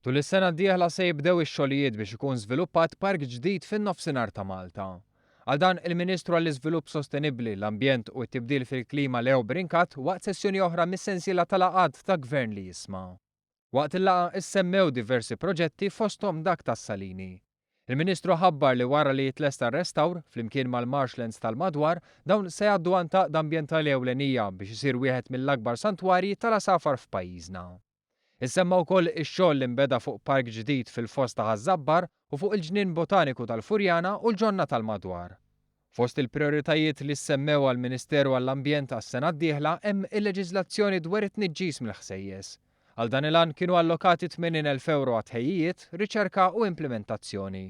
Tul is-sena d-dieħla se jibdew ix-xogħlijiet biex ikun żviluppat park ġdid fin-Nofsinhar ta' Malta. Għal dan, il-Ministru għall-Iżvilupp Sostenibbli, l-Ambjent u t-Tibdil fil-Klima Leo Brincat waqt sessjoni oħra mis-sensiela ta' laqgħat ta' Gvern li Jisma'. Waqt il-laqgħa issemmew diversi proġetti fosthom dak tas-Salini. Il-Ministru ħabbar li wara li jitlesta r-restawr, flimkien mal-marshlands tal-madwar, dawn se jgħaddu għand għaqda ambjentali ewlenija biex isir wieħed mill-akbar santwarji tal-għasafar f'pajjiżna. Issemma wkoll ix-xogħol li nbeda fuq park ġdid fil-Foss ta' Ħaż-Żabbar u fuq il-Ġnien Botaniku tal-Furjana u l-ġonna tal-madwar. Fost il-prijoritajiet li ssemmew għall-Ministeru għall-Ambjent għas-sena d-dieħla hemm il-leġiżlazzjoni dwar it-tniġġis mill-ħsejjes. Għal dan il-għan kienu allokati 80,000 ewro għat-tħejjijiet, riċerka u implimentazzjoni.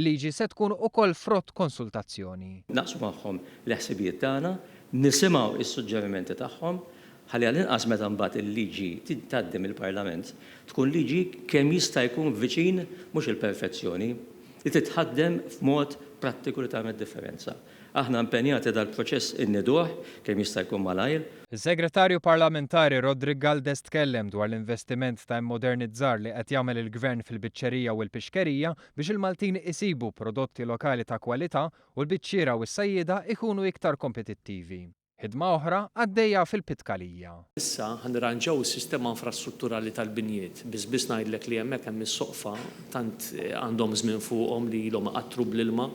Il-liġi se tkun ukoll frott konsultazzjoni. Naqsmu magħhom l-ħsibijiet tagħna, nisimgħu s-suġġerimenti tagħhom, ħalli għall-inqas meta mbagħad il-liġi tgħaddi mill-Parlament, tkun liġi kemm jista' jkun viċin mhux il-perfezzjoni, li titħaddem f'mod prattiku li tagħmel differenza. Aħna impenjati dal-proċess inniduh kemm jista' jkun malajr. Is-Segretarju Parlamentari Roderick Galdes tkellem dwar l-investiment ta' immodernizzar li qed jagħmel il-Gvern fil-biċċerija u l-pixkerija biex il-Maltin isibu prodotti lokali ta' kwalità u l-biċċiera u s-sajjieda jkunu iktar kompetittivi. Ħidma oħra għaddejja fil-Pitkalija. Issa ħa nirranġaw is-sistema infrastrutturali tal-binjiet. Biss biss ngħidlek li hemmhekk hemm is-soqfa tant għandhom żmien fuqhom li ilhom iqattru bl-ilma.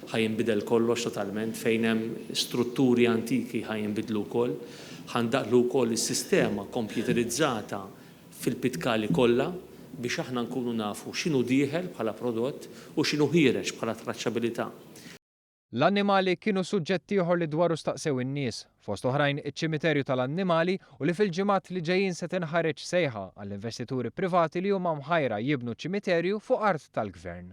Ħa jinbidel kollox totalment. Fejn hemm strutturi antiki ħa jinbidlu wkoll. Ħa ndaħħlu wkoll is-sistema kompjuterizzata fil-pitkali kollha biex aħna nkunu nafu x'inhu dieħel bħala prodott u x'inhu ħiereġ bħala traċċabilità. L-annimali kienu suġġett ieħor li dwaru staqsew in-nies, fost oħrajn iċ-ċimiterju tal-annimali u li fil-ġimgħat li ġejjin se tinħareġ sejħa għall-investituri privati li huma mħajra jibnu ċimiterju fuq art tal-Gvern.